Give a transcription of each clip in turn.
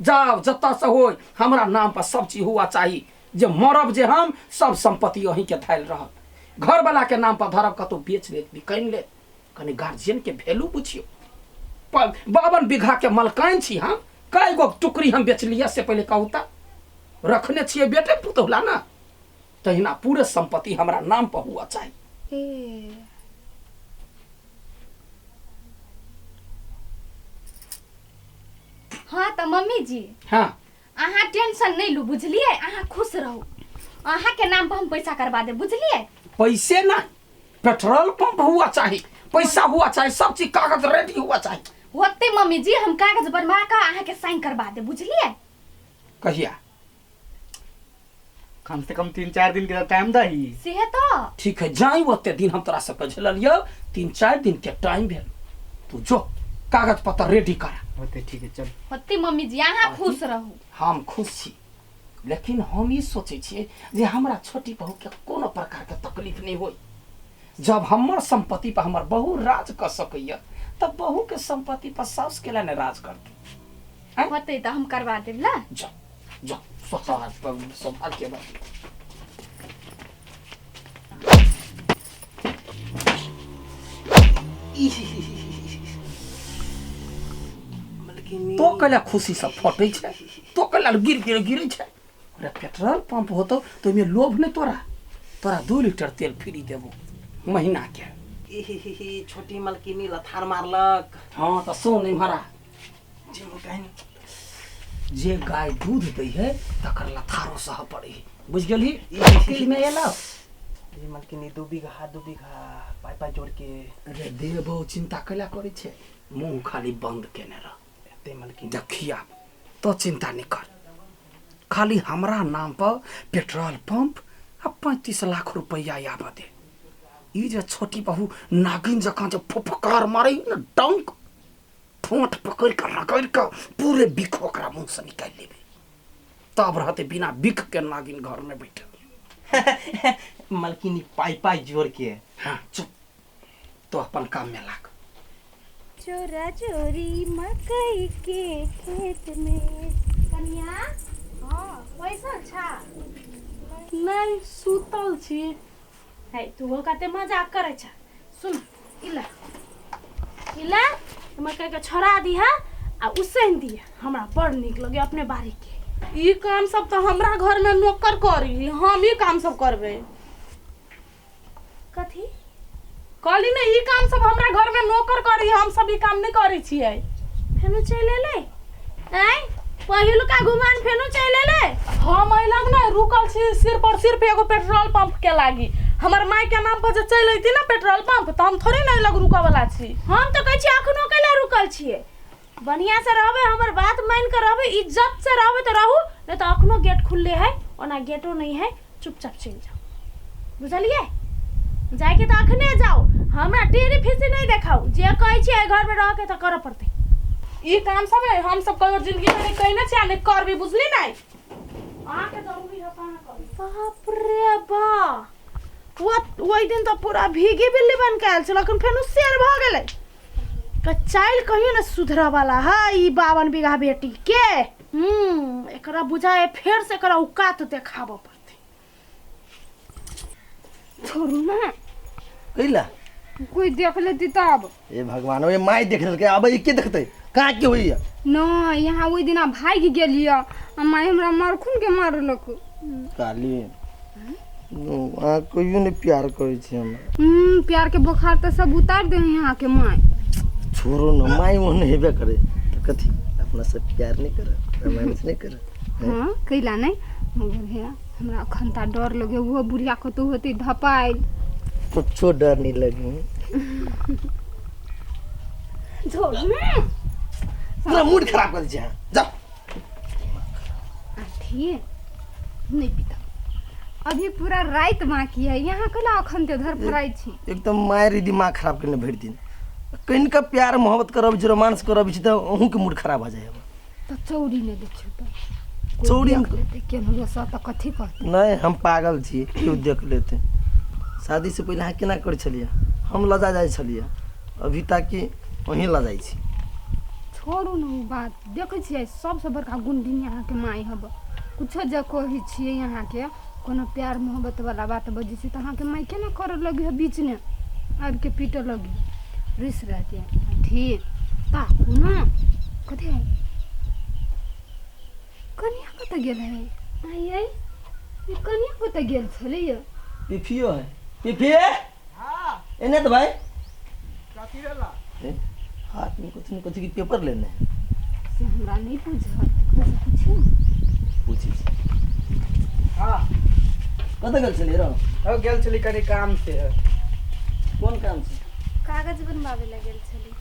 जाओ जतऽ से होय हमरा नाम पर सब चीज हुआ चाही जे मरब जे हम सब सम्पत्ति अहीँके धयल रहत घरवलाके नाम पर धरब कतहु बेच लेत बिकनि लेत कनि गार्जियनके वैल्यू बुझियौ 52 बीघाके मलकाइन छी हम कए गो टुकड़ी हम बेचलियै से पहिले कहू तऽ रखने छियै बेटे पुतहुला ने तहिना पूरे सम्पत्ति हमरा नाम पर हुआ चाही ए हाँ तऽ मम्मी जी हाँ अहाँ टेंशन नहीं लू बुझलिए अहाँ खुश रहू अहाँ के नाम पर हम पैसा करवा दे बुझलिए पैसे ना पेट्रोल पंप हुआ चाही पैसा हुआ चाही सब चीज कागज रेडी हुआ चाही होते मम्मी जी हम कागज बनवा के अहाँ के साइन करवा दे बुझलिए कहिया कम से कम 3-4 दिन के टाइम दही से तो ठीक है जाई ओते दिन हम तोरा सबके झेललियौ 3-4 दिन के टाइम भेल तू जो कागज पत्र रेडी करा होते ठीक है चल होते मम्मी जी अहाँ खुश रहू हम खुश छी लेकिन हम ई सोचै छियै जे हमरा छोटी बहू के कोनो प्रकार के तकलीफ नहीं होई जब हमर संपत्ति पर हमर बहू राज कर सकैया तब बहू के संपत्ति पर साउस के ने राज करते आँय? होते तो हम करवा देब ला जा जा सौभाग्य सौभाग्य बात तो कैला खुशी से फटै छै तो कैला गिर गिर गिरै छै अरे पेट्रोल पंप होतो तो ओहिमे लोभ नहि तोरा तोरा 2 लीटर तेल फ्री देबो महीना के ई छोटी मलकिनी लथार मारलक हाँ तऽ सुन इम्हरा जे मलकाइन जे गाय दूध दै है तकर लथारो सह पड़े है बुझ गेलही वकील में एलो ये मलकिनी 2 बीघा 2 बीघा पाई पाई जोड़ के अरे देबो चिंता कैला करै छै मुंह खाली बंद केने रह एते मलकिनी देखिया तो चिंता नहीं कर खाली हमरा नाम पर पेट्रोल पंप आ 35 लाख रुपया आबऽ दे ई जे छोटी बहू नागिन जकाँ जे फुफकार मारै ने डंक ठोंठ पकड़ि कऽ रगड़ि कऽ पूरे बिख ओकरा मुँह से निकालि लेबै तब रहतै बिना बिख के नागिन घर में बैठल मलकिनी पाई पाई जोड़ के हाँ चुप तो अपन काम में लाग चोरा चोरी मकई के खेत में कन्या हाँ बैसल छा नहि सुतल छी है तू कते मजाक करै छ सुन इला इला मकई के छोड़ा दिहा आ उसैन दिहा हमरा बड़ नीक लगे अपने बाड़ी के ई काम सब तऽ हमरा घर में नौकर करी हम ई काम सब करबै कथी कहली ने ई काम सब हमरा घर में नौकर करी हम सब ई काम नहीं करै छियै फेनु चलि एलै आँय पहिलुका घुमान फेनु चलि एलै हम एहि लग ने रुकल छी सिर्फ और सिर्फ एगो पेट्रोल पंप के लागी हमर माय के नाम पर जे चलि अयती ने पेट्रोल पंप तऽ हम थोड़े ने एहि लग रुकऽ वाला छी हम तऽ कहै छियै अखनो कैला रुकल छियै बढ़िया से रहबै हमर बात मान के रहबै इज्जत से रहबै तऽ रहू नहीं तऽ अखनो गेट खुलले है ओना गेटो नहीं है चुपचाप चलि जाउ बुझलियै जायके तऽ अखने जाउ हमरा टेरी फीसी नहीं देखाउ जे कहै छियै एहि घरमे रहके तऽ करऽ पड़तै ई काम सब है हम सब कहियो जिंदगी में नहीं कइने छी आ नहीं करबी बुझली नहीं अहाँके जरूरी है तऽ अहाँ करू बाप रे बा वो ओहि दिन तऽ पूरा भीगी बिल्ली बन के आयल छल अखन फेनु शेर भऽ गेलै तऽ चालि कहियो ने सुधरऽ वाला है ई 52 बीघा बेटी के एकरा बुझाए फेर से एकरा औकात देखाबऽ पड़तै छोड़ू ना कैला कोई देख लेती तब ए भगवान ओए माय देख लेलकै अब ई के देखतै कहाँ के होइया न यहाँ ओहि दिना भागि गेलियै आ माय हमरा मारखुन के मारलक काली अहाँ कहियो नहि प्यार करै छी हमरा प्यार के बोखार तऽ सब उतार दे यहाँ के माय छोड़ो न माय ओहन हेबे करे तऽ कथी अपना से प्यार नहि करे रोमांस नहि करे हाँ कैला नहीं मगर भैया हमरा अखन ता डर लगे वो बुढ़िया कतौ होती धपाइल कुछो डर नहीं लगे छोड़ ना पूरा मूड खराब कर दै छै अहाँ जाओ अथी नहीं पीता अभी पूरा रात बाकी है यहाँ कैला अखन ते धर फराइ छी एकदम मारि दिमाग खराब करने भरि दिन कनिका प्यार मोहब्बत करब छै रोमांस करब छै तऽ अहूँके मूड खराब भऽ जाइए तऽ चौरी नहि देखियौ तऽ कोइ चौरी देख लेतै केनहरो सँ तऽ कथी कहतै नहि हम पागल छी केओ देख लेतै शादीसँ पहिले अहाँ केना करै छलियै हम लजा जाइ छलियै अभी ताकि अहीं लजाइ छी छोड़ू ने ओ बात। देखै छियै सबसँ बड़का गुंडिनी अहाँके माय हब। कुछो जे कहै छियै अहाँके, कोनो प्यार मोहब्बत वाला बात बजै छी तऽ अहाँके माय केना करऽ लगी है, बीचमे आबिके पीटऽ लगी। रुसि रहती अथी ताकू ने कथी है। कनिया कतऽ गेल है? आइ ई कनिया कतऽ गेल छलै यौ? पिफियो है पिफी एने तो भाई ए, हाथ में कुछ न कुछ की पेपर लेने है। से हमरा नहि बुझल, ककरासँ पूछू ने। पूछी छी। हाँ। कतऽ गेल छलियै रौ? हो गेल छली कनि काम से। कोन काम से? कागज बनबाबै लए गेल छली।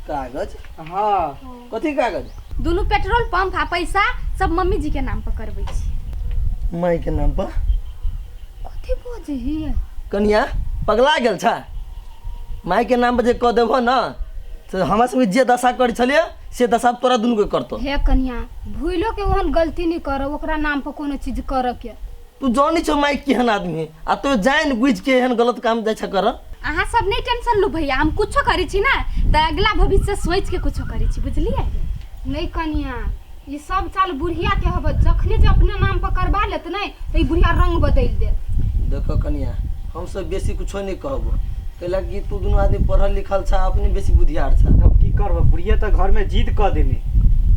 कागज? हाँ। कथी कागज? दुनू पेट्रोल पंप आ पैसा सब मम्मी जी के नाम पर करबै छी। माई के नाम पर? कथी बजै हियै? कनिया पगला गेल छ? माई के नाम पर जे कह देबो न तो हमरा सबके जे दशा करै छलियै से दशा तोरा दुनू के करतो। हे कनिया, भूलो के ओहन गलती नहीं करब, ओकरा नाम पर कोनो चीज करऽ के। तू जानी छौ माई केहन आदमी है आ तो जान बुझ के एहन गलत काम जाइ छ कर। अहाँ सब नहीं टेंशन लू भैया, हम कुछो करै छी ना तऽ अगला भविष्य सोच के कुछो करै छी, बुझलियै? नहीं कनिया, ई सब चाल बुढ़िया के हब, जखने जे अपना नाम पर करबा लेत नहीं तऽ ई बुढ़िया रंग बदलि देत। देखो कनिया, हम सब बेसी कुछो नहीं कहबो, कैला कि तू दुनू आदमी पढ़ल लिखल छा, अपने बेसी बुधियार छा। तब की करबो, बुढ़िया तऽ घर में जिद कऽ देने।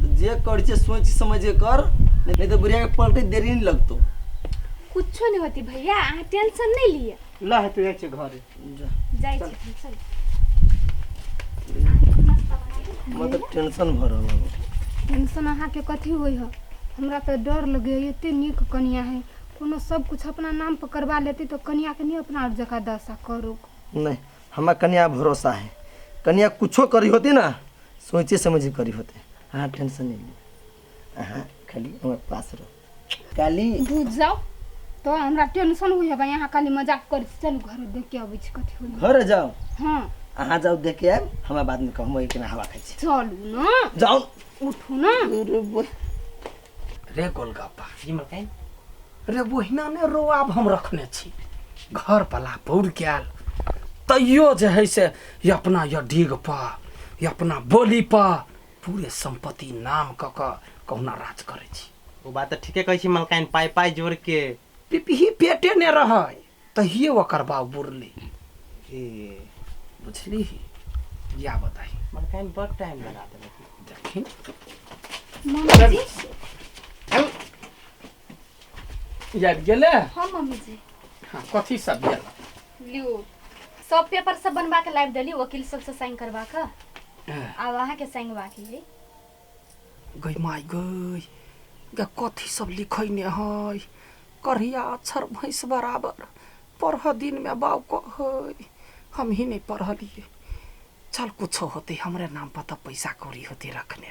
तो जे कर छे सोच समझ के कर, नहीं तो बुढ़िया के पलटे देरी नहीं लगतो। कुछो नहीं होती भैया, अहाँ टेंशन नहीं लिअ। ल हेतु जाइ छै घरे। जा। जाइ छी, चल। मतलब टेंशन भऽ रहल है। टेंशन अहाँके कथी होइ है? हमरा तऽ डर लगैए, एते नीक कनिया है, कोनो सब कुछ अपना नाम पर करबा लेती तऽ कनिया के नहीं अपना और जगह दशा करू। नहीं, हमरा कनिया भरोसा है, कनिया कुछो करी होती ना सोचे समझ के करी होते। अहाँ टेंशन नहीं लिअ, अहाँ खाली हमरा पास रहो। काली बुझ जाओ तो हमरा टेंशन होइ है भाई, अहाँ खाली मजाक करै छी। चलू घर देख के अबै छी कथी होइ। घर जाओ? हाँ। अहाँ जाओ देख के आयब, हमरा बाद में कहब केना हवा खाइ छी। चलू ना। जाओ। उठू ना। अरे बोल। रे गोलगप्पा। जी मलकाइन। रे ओहिना ने रोआब हम रखने छी, घर वाला पौर के आयल तैयो जे है से ये अपना ये डीग पर ये अपना बोली पर पूरे संपत्ति नाम क क कहुना राज करै छी। ओ बात तऽ ठीके कहै छी मलकाइन, पाइ पाइ जोड़ के। पिपही पेटे ने रहै तहिये ओकर बाप बुरली। ए बुझली? या बताही मलकाइन बड़ टाइम लगा देलक। देखी मम्मी जी। आबि गेलै? हाँ मम्मी जी। हाँ, कथी सब भेल? लियो सब पेपर सब बनवा के लाबि देली, वकील सबसे साइन करवा के। आब अहाँके साइन बाकी है। गई माय गई, गे कथी सब लिखै ने है, करिया अक्षर भैंस बराबर, पढ़ दिन में बाऊ कहै, हम ही नहीं पढ़लिए। चल कुछो होते हमरे नाम पर तऽ पैसा कौड़ी होते रखने।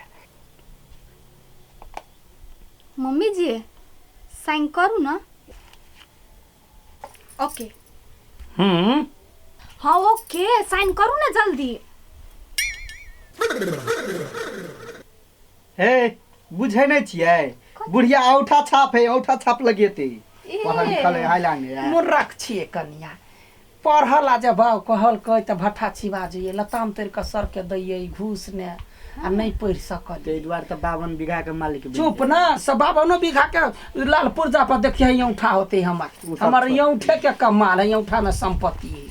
मम्मी जी साइन करू ना। ओके। हाँ ओके, साइन करू ना जल्दी। हे बुझै नहीं छियै, बुढ़िया औठा छाप है, औठा छाप लगेतै। पढ़ल लिखल है, हाय लांगे यार। मूर्ख छियै कनिया, पढ़ल आ जे बाउ कहलकै तऽ भट्ठा छिबा जइयै, लताम तोड़ि कऽ सर के दैयै घूस ने, आ नहीं पढ़ि सकल। ताहि दुआरे तऽ 52 बीघा के मालिक बनि चुप गेलै। ना, सब 52 बीघा के लाल पुर्जा पर देखिए औंठा होते हमर। उ सब हमर छोड़। औंठे के कमाल है, औंठा में संपत्ति है।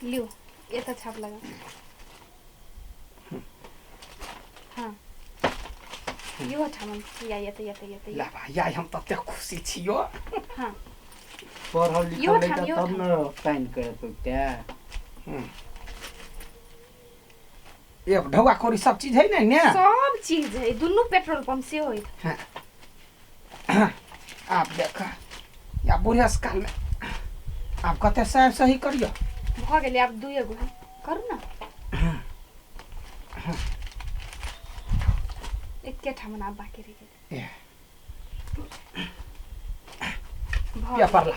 लियो ये तो छाप लगा। हाँ यो ठामन या या तो या तो या तो। ला भाई, या हम तते खुशी छियो। हाँ। पढ़ल लिखल यो है ठाम, तऽ यो तब ठाम। न साइन करे पड़तै। ये ढौआ कौड़ी सब चीज है ने ने? सब चीज है, दुनू पेट्रोल पंप से होइत। हाँ। आप देख या बुढ़िया काल में आप कते साहब सही करियो। भ गेलै, आब दुइए गो है, करू ना। एके ठाम आब बाकी रहि गेलै। भ या परला।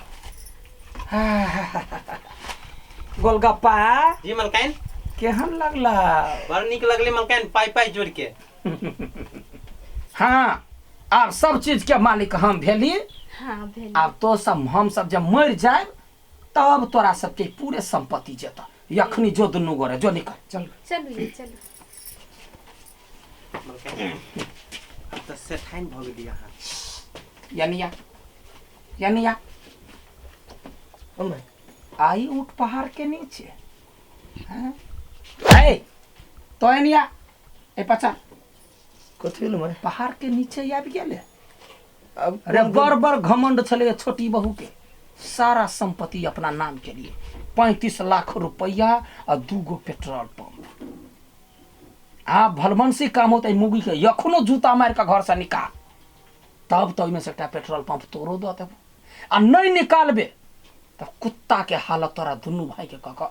गोलगप्पा जी मलकाइन। केहन लगला? बड़ नीक लगले मलकाइन, पाइ पाइ जोड़ के। हाँ आब सब चीज के मालिक हम भेली। हाँ भेली। आब तो सब हम सब जब मर जाए तब तोरा सबके पूरे संपत्ति जेता। यखनी जो दुनू गोरे जो निकल चल। चलू ये चलू। मलकाइन आब तऽ सेठाइन भऽ गेली अहाँ। यानिया यानिया हम्मे आई ऊँट पहाड़ के नीचे हैं? ए तो एनिया ए पचा कथी भेल मैं पहाड़ के नीचे आबि गेले। अब अरे बड़ बड़ घमंड छलै छोटी बहू के, सारा संपत्ति अपना नाम के लिए, 35 लाख रुपया आ 2 गो पेट्रोल पंप। आ भलमनसी काम होते मुगी के यखनो जूता मार के घर से निकाल, तब तो ओहिमे से एकटा पेट्रोल पंप तोरो दऽ देबो, आ नहीं निकालबे तब कुत्ता के हालत तोरा दुनू भाई के कऽ कऽ